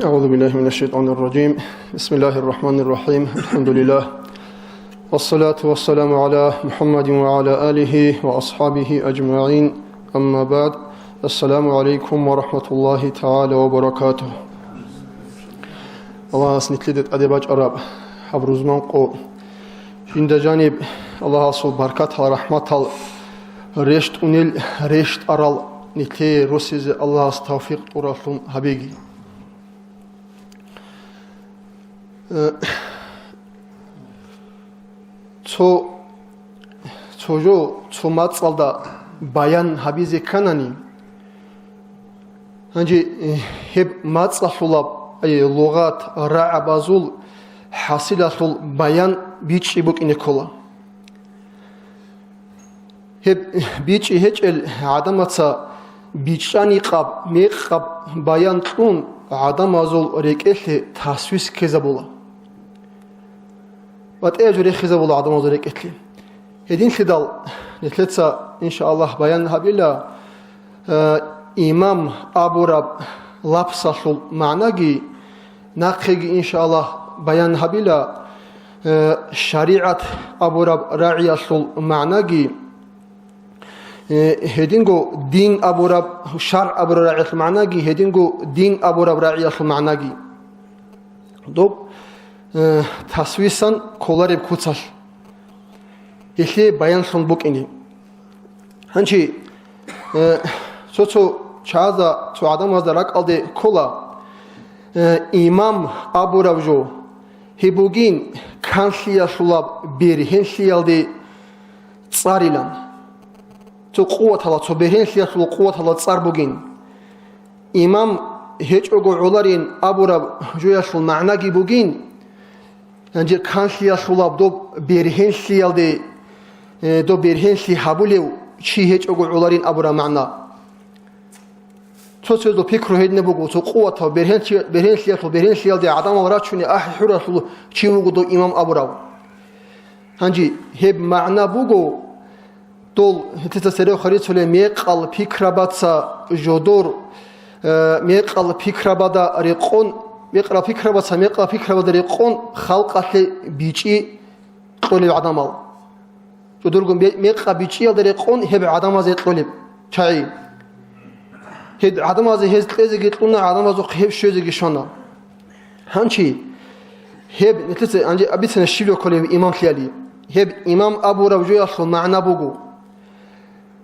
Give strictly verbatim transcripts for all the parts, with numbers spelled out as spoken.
أعوذ بالله من الشيطان الرجيم. بسم الله الرحمن الرحيم. الحمد لله. والصلاة والسلام على محمد وعلى آله وأصحابه أجمعين. أما بعد. السلام عليكم ورحمة الله تعالى وبركاته. Аллагьас нилъеде тӀаде бачӀараб гьаб рузман къо жинда жаниб Аллагьасул баркатал, рахӀматал рещтӀунел, рещтӀарал нилъее росизе Аллагьас тавфикъ тӀураллъун гьабеги. Э, цо, цо жо, цо мацӀалда баян гьабизе кканани, гьанже, э, гьеб мацӀалъулаб, э, лугъат, рагӀабазул хӀасилалъул баян бичӀчӀи букӀине ккола. Гьеб бичӀчӀи гьечӀел гӀадамаца бичӀчӀаникъаб, мекъаб баян кьун, гӀадамазул рекӀелъе тасвис ккезабула. БатӀияб жо рехизабула гӀадамазул рекӀелъе. Гьединлъидал нилъеца, иншааллагь, баян гьабила, э, имам абураб лапсалъул магӀнаги, нахъеги, иншааллагь, баян гьабила, э, шаригӀат абураб рагӀиялъул магӀнаги, э, гьединго дин абураб, шаргӀ абураб рагӀиялъул магӀнаги, гьединго дин абураб рагӀиялъул магӀнаги. Доб, э, тасвисан кколареб куцалъ гьелъие баянлъун букӀине. Гьанчи, э, цо-цо чагӀазда, цо гӀадамазда ракӀалде ккола, э, имам абураб жо гьеб бугин канлъиялъулаб бергьенлъиялде цӀарилан. Цо къуватала, цо бергьенлъиялъул къуватала цӀар бугин. Имам гьечӀого гӀоларин абураб жоялъул магӀнаги бугин, гьанже канлъиялъулаб доб бергьенлъиялде, э, доб бергьенлъи гьабулев чи гьечӀого гӀоларин абураб магӀна. Цо-цояздул пикру гьединаб буго, цо къуватав, бергьенлъи-, бергьенлъиялъул, бергьенлъиялде гӀадамал рачунеб ахӀи-хӀуралъул чи вуго дов имам абурав. Гьанже гьеб магӀна буго, дол гьетица церевха рицулеб мекъал пикрабаца жодор, э, мекъал пикрабада рекъон, мекъал пикрабаца мекъал пикрабада рекъон халкъалъе бичӀчӀи кьолел гӀадамал. Жодорго ме-, мекъа бичӀчӀиялда рекъон гьеб гӀадамазе кьолеб чагӀи. Гьеб гӀадамазе гьез кьезеги кьуна, гӀадамазухъ гьеб щвезеги щвана. Гьанчи, гьеб нилъеца гьанже абицина щиб кколев имамлъиялъе. Гьеб имам абураб жоялъул магӀна буго: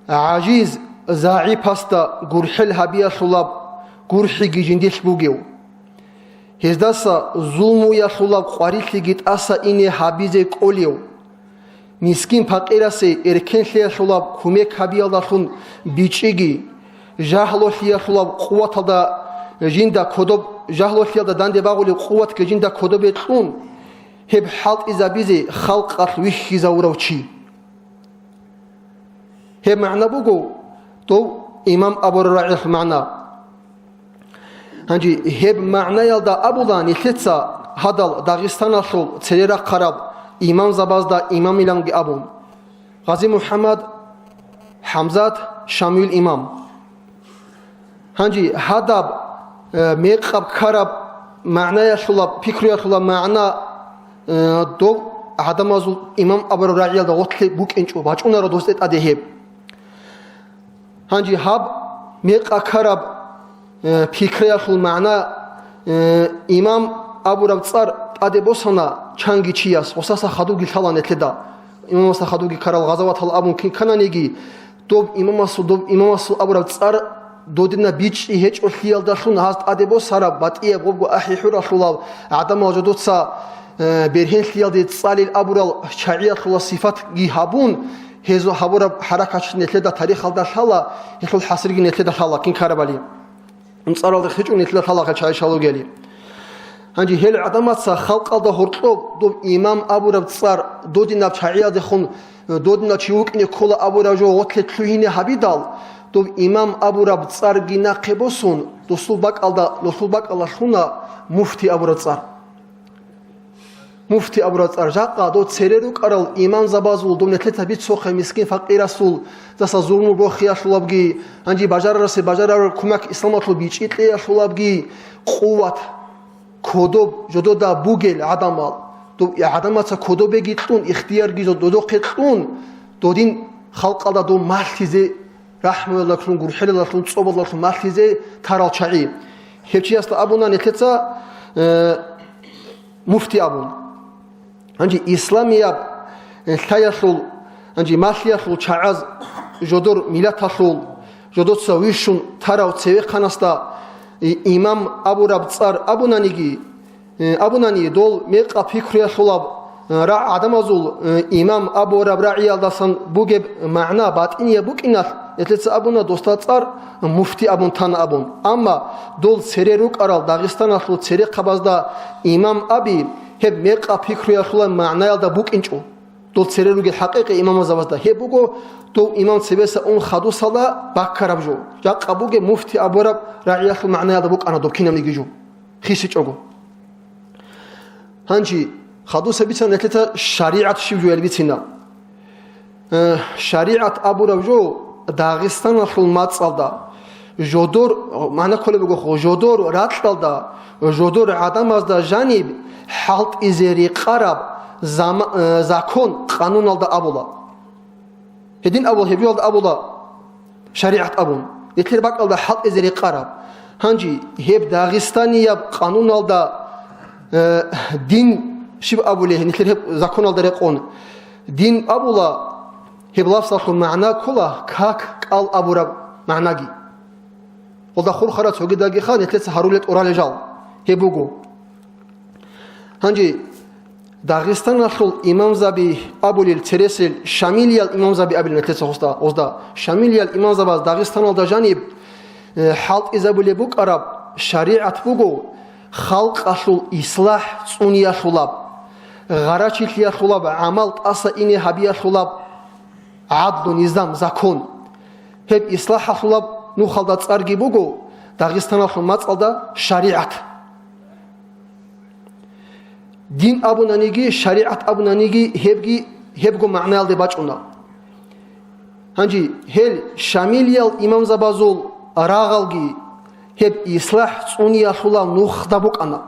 гӀажиз, загӀипасда гурхӀел гьабиялъулаб гурхӀиги жиндилъ бугев. Гьездаса зулмуялъулаб къварилъиги тӀаса ине гьабизе кӀолев, мискин-пакъирасе эркенлъиялъулаб кумек гьабиялдалъун бичӀчӀиги, жагьлолъиялъулаб къуваталда жинда кодоб, жагьлолъиялда данде багъулеб къуватги жинда кодобе кьун, гьеб хӀалтӀизабизе халкъалъ вихьизавурав чи. Гьеб магӀна буго дов имам абураб рагӀиялъул магӀна. Гьанже гьеб магӀнаялда абула нилъеца гьадал Дагъистаналъул цере рахъараб имамзабазда имамиланги абун: Гъази МухӀаммад, ХӀамзат, Шамил имам. Гьанже гьадаб, э, мекъаб ккараб магӀнаялъулаб, пикруялъулаб магӀна, э, дов гӀадамазул имам абураб рагӀиялда гъотлъи букӀинчӀо, бачӀунаро досде тӀаде гьеб. Гьанже гьаб мекъа ккараб, э, пикраялъул магӀна, э, имам абураб цӀар тӀаде босана чанги чияс, гъосаса хадубги лъала нилъеда. Имамасда хадубги ккарал гъазаватал абун кин ккананиги, доб имамасул, доб имамасул абураб цӀар додина бичӀчӀи гьечӀолъиялдалъун гьаз тӀаде босараб батӀияб гъобго ахӀи-хӀуралъулал гӀадамал жодоца, э, бергьенлъиялде цӀалил абурал чагӀиялъула сифатги гьабун, гьезул гьабураб хӀаракатчи нилъеда тарихалда лъала, гьелъул хӀасилги нилъеда лъала, кин ккарабали. АнцӀаралда хичӀун нилъеда лъала гьел чагӀи шалугели. Гьанже гьел гӀадамаца халкъалда гьоркьоб доб имам абураб цӀар додинаб чагӀиялдехун, додинав чи вукӀине ккола абураб жо гъотлъе лъугьине гьабидал, доб имам абураб цӀарги нахъе босун, досул бакӀалда, досул бакӀалда лъуна муфти абураб цӀар. Муфти абураб цӀар. Жакъа дов цере рукӀарал имамзабазул, дов нилъеца бицухъе мискин-факъирасул, даса зулму бохиялъулабги, гьанже бажарарасе бажарараб кумек исламалъул бичӀчӀи кьеялъулабги, къуват, кодоб жодода бугел гӀадамал, доб-, гӀадамаца кодобеги кьун, ихтиярги жо-, додохъе кьун, додин халкъалда дов малъизе, рахӀмуялдалъун, гурхӀелалдалъун, цӀобалдалъун малъизе тарал чагӀи. Гьев чиясда абуна нилъеца, э, муфти абун. Гьанже исламияб, э, лъаялъул, гьанже малъиялъул чагӀаз жодор миллаталъул, жодоца вищун тарав цевехъанасда, и-, имам абураб цӀар абунаниги, э, абунани, дол мекъа пикруялъулаб, э, рагӀ гӀадамазул, э, имам абураб рагӀиялдасан бугеб магӀна батӀинияб букӀиналъ, гьелъица абуна досда цӀар муфти абун тана абун. Амма дол цере рукӀарал Дагъистаналъул церехъабазда имам аби, гьеб мекъа пикруялъула магӀнаялда букӀинчӀо. Дол цере ругел хӀакъикъи имамазабазда гьеб буго, дов имам цебеса ун хадусалда баккараб жо. Жакъа бугеб муфти абураб рагӀиялъул магӀнаялда букӀана доб кинабниги жо. ХисичӀого. Гьанже хадуса бицана нилъеца шаригӀат щиб жо ял бицина. Э, шаригӀат абураб жо Дагъистаналъул мацӀалда, жодор, магӀна кколеб бугохъо, жодор ракьалда, жодор гӀадамазда жаниб хӀалтӀизе рекъараб зама-, э, закон къануналда абула. Гьедин абула, гьеб жоялда абула шаригӀат абун, нилъер бакӀалда хӀалтӀизе рекъараб. Гьанже гьеб Дагъистанияб къануналда, э, дин щиб абулеб, нилъер гьеб законалда рекъон. Дин абула, гьеб лафзалъул магӀна ккола как кӀал абураб магӀнаги. Гьелда хурхарал цогидагиха нилъеца гьарулел тӀуралел жал гьеб буго. Гьанже Дагъистаналъул имамзаби абулел цересел Шамилиял имамзаби абилел нилъеца гъозда, гъозда. Шамилиял имамзабаз Дагъистаналда жаниб, э, хӀалтӀизабулеб букӀараб шаригӀат буго, халкъалъул ислахӀ цӀуниялъулаб, гъарачилъиялъулаб гӀамал тӀаса ине гьабиялъулаб гӀадлу, низам, закон. Гьеб ислахӀалъулаб нухалда цӀарги буго Дагъистаналъул мацӀалда шаригӀат. Дин абунаниги, шаригӀат абунаниги, гьебги гьебго магӀнаялде бачӀуна. Гьанже гьел Шамилиял имамзабазул рагъалги гьеб ислахӀ цӀуниялъулал нухда букӀана.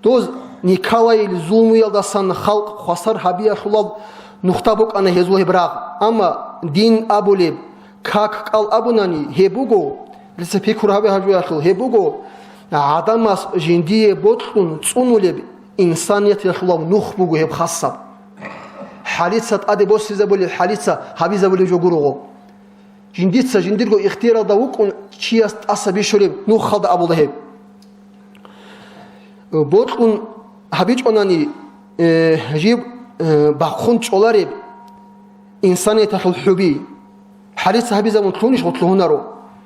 Доз Николайил зулмуялдасан халкъ хвасар гьабиялъулал нухда букӀана гьезул гьеб рагъ. Амма дин абулеб, как кӀал абунани, гьеб буго, дица пикру гьабе гьабиялъул, гьеб буго, гӀадамас жиндие бокьун цӀунулеб инсанияталъулав нух буго гьеб хасаб. ХӀалица тӀаде босизабулеб, хӀалица гьабизабулеб жо гурого. Жиндица жиндирго ихтияралда вукӀун чияс тӀаса бищулеб нухалда абула гьеб. Бокьун гьабичӀонани, э, жиб, э, бахъун чӀолареб инсанияталъул хӀуби. ХӀалица гьабизабун лъунищ гъутлъ гьунаро?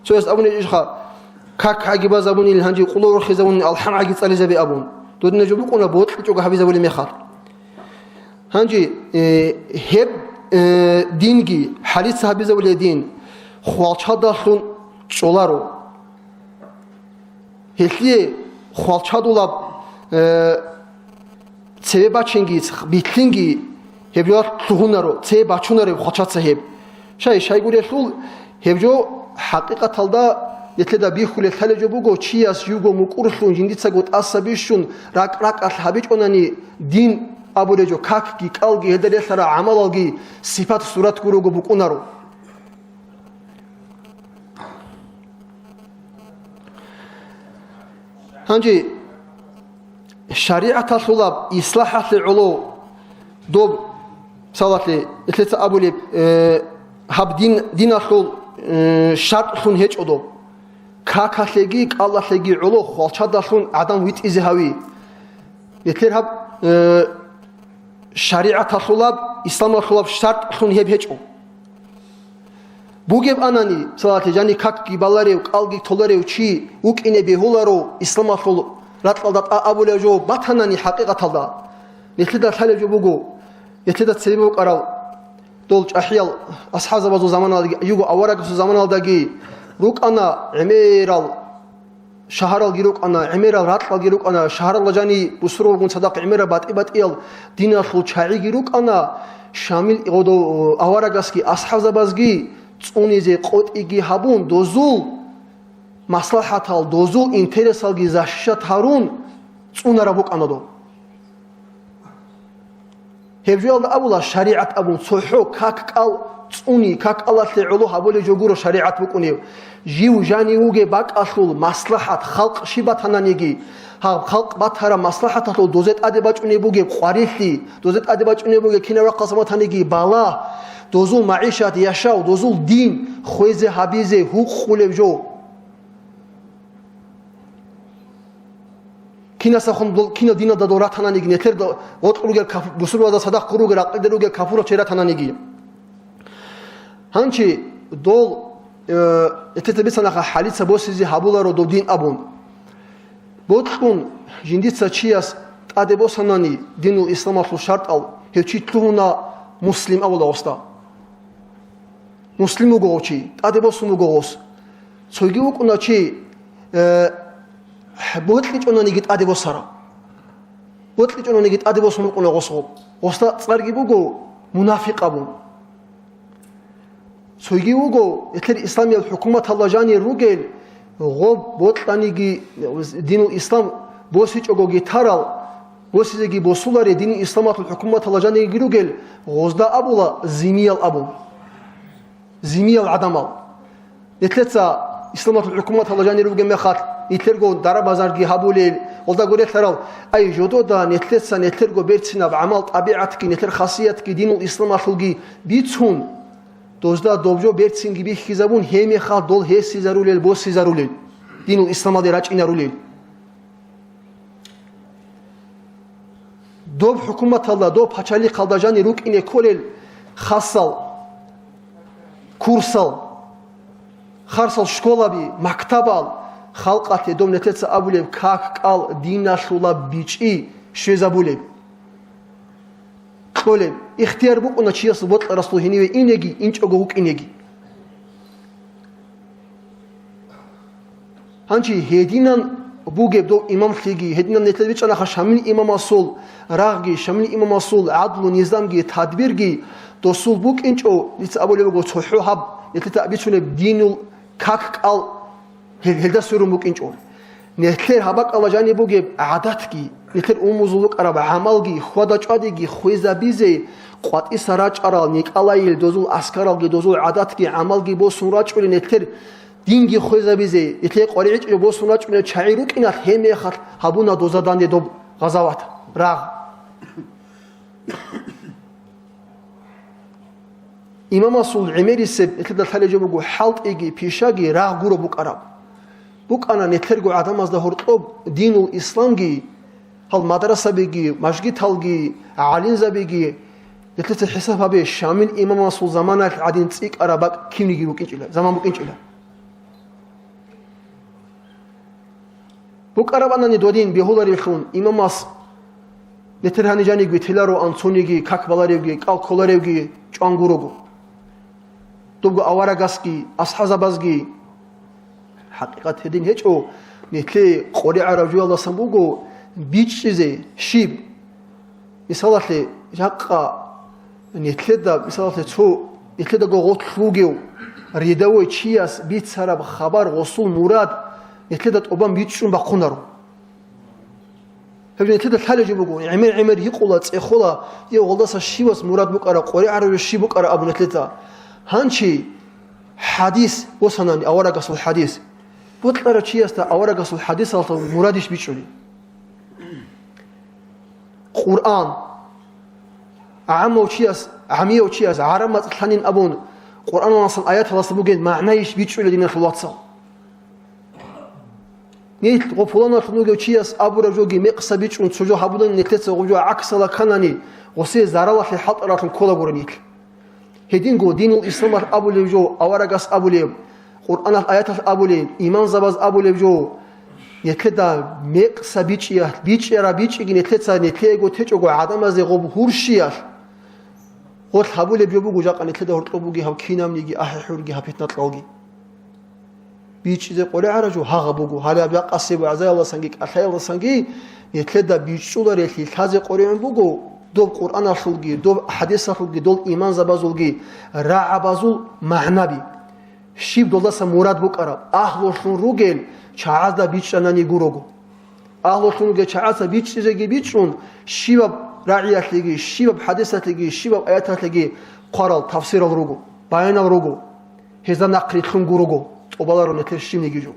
Цояс абунеб ишха, как гӀаги базабунил, гьанже къуло рухизабунил, алхӀам гӀаги цӀализабе абун. Додина жо букӀуна бокьичӀого гьабизабулеб мехалъ. Гьанже, э, гьеб, э, динги, хӀалица гьабизабулеб дин, хвалчадалъун чӀоларо. Гьелъие хвалчадулаб, э, цеве бачинги, бихьинги гьеб жо лъугьунаро, цеве бачунареб хвалчаца гьеб. Шай, щайгурелъул, гьеб жо хӀакъикъаталда нилъеда бихьулел лъалеб жо буго, чияс живго мукӀурлъун, жиндицаго тӀаса бищун, ракӀ-ракӀалъ гьабичӀонани, дин абулеб жо, какги, кӀалги, гьелда релълъарал гӀамалалги сипат-сурат гурого букӀунаро. Гьанже шаригӀаталъулаб ислахӀалъе гӀоло доб, мисалалъе, нилъеца абулеб, э, гьаб дин, диналъул, э, шартӀлъун гьечӀо доб. Какалъеги кӀалалъеги гӀоло хвалчадалъун гӀадан витӀизе гьави. Нилъер гьаб, э, шаригӀаталъулаб, исламалъулаб шартӀлъун гьеб гьечӀо. Бугеб анани, мисалалъе, жани какги баларев, кӀалги толарев чи вукӀине бегьуларо, исламалъул ракьалда тӀа абулев жо батанани хӀакъикъаталда, нилъеда лъалев жо буго, нилъеда цебе букӀарал дол чӀахӀиял асхӀабзабазул заманалдаги, юго аварагасул заманалдаги рукӀана гӀемерал шагьаралги рукӀана, гӀемерал ракьалги рукӀана, шагьаралда жани бусурбабгун цадахъ гӀемерал батӀи-батӀиял диналъул чагӀиги рукӀана, Шамил гъодов аварагасги асхӀабзабазги цӀунизе къотӀиги гьабун, дозул маслахӀатал, дозул интересалги защищать гьарун, цӀунараб букӀана доб. Гьеб жоялда абула, шаригӀат абун, цохӀо как-кӀал цӀуни, как-кӀалалъе гӀоло гьабулеб жо гуро шаригӀат букӀунеб. Жив жанив вугеб бакӀалъул маслахӀат, халкъ щиб батананиги, гьаб халкъ батараб маслахӀаталъул дозе тӀаде бачӀунеб бугеб къварилъи, дозе тӀаде бачӀунеб бугеб кинаб рахъалъ батаниги балагь, дозул магӀишат, яшав, дозул дин хвезе гьабизе гьукъулеб жо. Кинасахун дол, кинал диналда дол ратананиги, нетер до-, гъоркь ругел каф-, бусурбазда садахъ ругел, ракъида ругел кафурал чи ратананиги. Гьанчи дол, э, этета бицанаха хӀалица босизе гьабуларо дов дин абун. Бокьун жиндица чияс тӀаде босанани динул исламалъул шартӀал, гьев чи лъугьуна муслим абула гъосда. Муслим вуго гъов чи, тӀаде босун вуго гъос. Цойги вукӀуна чи, э, бокьичӀонаниги тӀаде босара. БокьичӀонаниги тӀаде босун вукӀуна гъос гъоб. Гъосда цӀарги буго мунафикъ абун. Цойги вуго, нилъер исламиял хӀукуматалда жанир ругел, гъоб бокьаниги динул ислам босичӀогоги тарал, босизеги босуларел динул исламалъул хӀукуматалда жанирги ругел, гъозда абула зимиял абун. Зимиял гӀадамал. Нилъеца исламалъул хӀукуматалда жанир ругеб мехалъ, нилъерго дара-базарги гьабулел, гъолда гурелъарал, ай, жодода нилъеца нилъерго берцинаб гӀамал-тӀабигӀатги, нилъер хасиятги динул исламалъулги бицун, дозда доб жо берцинги бихьизабун, гьебмехалъ дол гьесизарулел, босизарулел, динул исламалде рачӀинарулел. Доб хӀукуматалда, доб пачалихъалда жанир рукӀине кколел хасал, курсал, харсал школаби, мактабал, халкъалъе доб нилъеца абулеб как-кӀал диналъула бичӀчӀи щвезабулеб. Кьолеб, ихтияр букӀуна чиясул бокьарасул гьениве инеги, инчӀого вукӀинеги. Гьанчи гьединан бугеб дов имамлъиги, гьединан нилъер бичӀчӀанаха Шамил имамасул рагъги, Шамил имамасул гӀадлу-низамги, тадбирги досул букӀинчӀо, дица абулеб буго, цохӀо гьаб, нилъеда бицунеб динул как-кӀал гьел-, гьелда сверун букӀинчӀо. Нилъер гьаб бакӀалда жаниб бугеб гӀадатги, нилъер умумузул рукӀараб гӀамалги, хьвада-чӀвадиги хвезабизе, къватӀиса рачӀарал Николайил дозул аскаралги, дозул гӀадатги, гӀамалги босун рачӀунел нилъер динги хвезабизе, нилъее къваригӀинчӀеб босун рачӀунел чагӀи рукӀиналъ гьебмехалъ гьабуна дозда данде доб гъазават, рагъ. Имамасул гӀемерисеб нилъеда лъалеб жо буго хӀалтӀиги, пишаги, рагъ гуро букӀараб. БукӀана нилъерго гӀадамазда гьоркьоб динул исламги, гьал мадрасабиги, мажгиталги, гӀалимзабиги, нилъеца хӀисаб гьабе, Шамил имамасул заманалъ гӀадин цӀикӀкӀараб бакӀ кинниги букӀинчӀила, заман букӀинчӀила. БукӀарабанани додин бегьуларевлъун, имамас нетер гьанижаниги телароан, цониги как баларевги, кӀал кколаревги чӀван гурого. Добго аварагасги, асхӀазабазги. ХӀакъикъат гьедин гьечӀо, нилъее къоригӀараб жоялдасан буго бичӀчӀизе щиб. Мисалалъе, жакъа нилъеда, мисалалъе, цо нилъедаго гъорлъ вугев рядовой чияс бицараб хабар, гъосул мурад нилъеда тӀубан бичӀчӀун бахъунаро. Гьеб нилъеда лъалеб жо буго, гӀемер-гӀемер гьикъула, цӀехола, я гъолдаса щивас мурад букӀара, къоригӀараб жо щиб букӀара абун нилъеда. Гьанчи хӀадис босанани, аварагасул хӀадис. Бокьарав чиясда аварагасул хӀадисалда мурадищ бичӀчӀулеб? Къуръан. ГӀамав чияс, гӀамияв чияс гӀараб мацӀ лъанин абун, Къуръаналдасан аяталдаса бугеб магӀнайищ бичӀчӀулеб, диналъул вацал? Нилъ гъо пуланалъун вугев чияс абураб жоги мекъса бичӀчӀун цо жо гьабунани, нилъеца гъоб жо гӀаксала кканани, гъосие заралалъе хӀалтӀаралъун кколагури нилъ. Гьединго динул исламалъ абулеб жо, аварагас абулеб, Къуръаналъ аяталъ абулеб, имамзабаз абулеб жо, нилъеда мекъса бичӀчӀиялъ, бичӀчӀараб бичӀчӀиги нилъеца, нилъеего течӀого гӀадамазде гъоб гьурщиялъ, гъолъ гьабулеб жо буго жакъа нилъеда гьоркьоб бугеб гьаб кинабниги, ахӀи-хӀурги, гьаб питна-кьалги. БичӀчӀизе къоригӀараб жо гьагъаб буго, гьале гьаб жакъасеб вагӀзаялдасанги кӀалъаялдасанги нилъеда бичӀчӀуларелъи лъазе къоригӀун буго, доб Къуръаналъулги, доб хӀадисалъулги, дол имамзабазулги рагӀабазул магӀнаби. Щиб долдаса мурад букӀараб, агьлулъун ругел чагӀазда бичӀчӀанани гурого. Агьлулъун ругел чагӀаца бичӀчӀизеги бичӀчӀун, щибаб рагӀиялъеги, щибаб хӀадисалъеги, щибаб аяталъеги хъварал тафсирал руго, баянал руго. Гьезда нахърилълъун гуруго, тӀубаларо нилъер щибниги жо.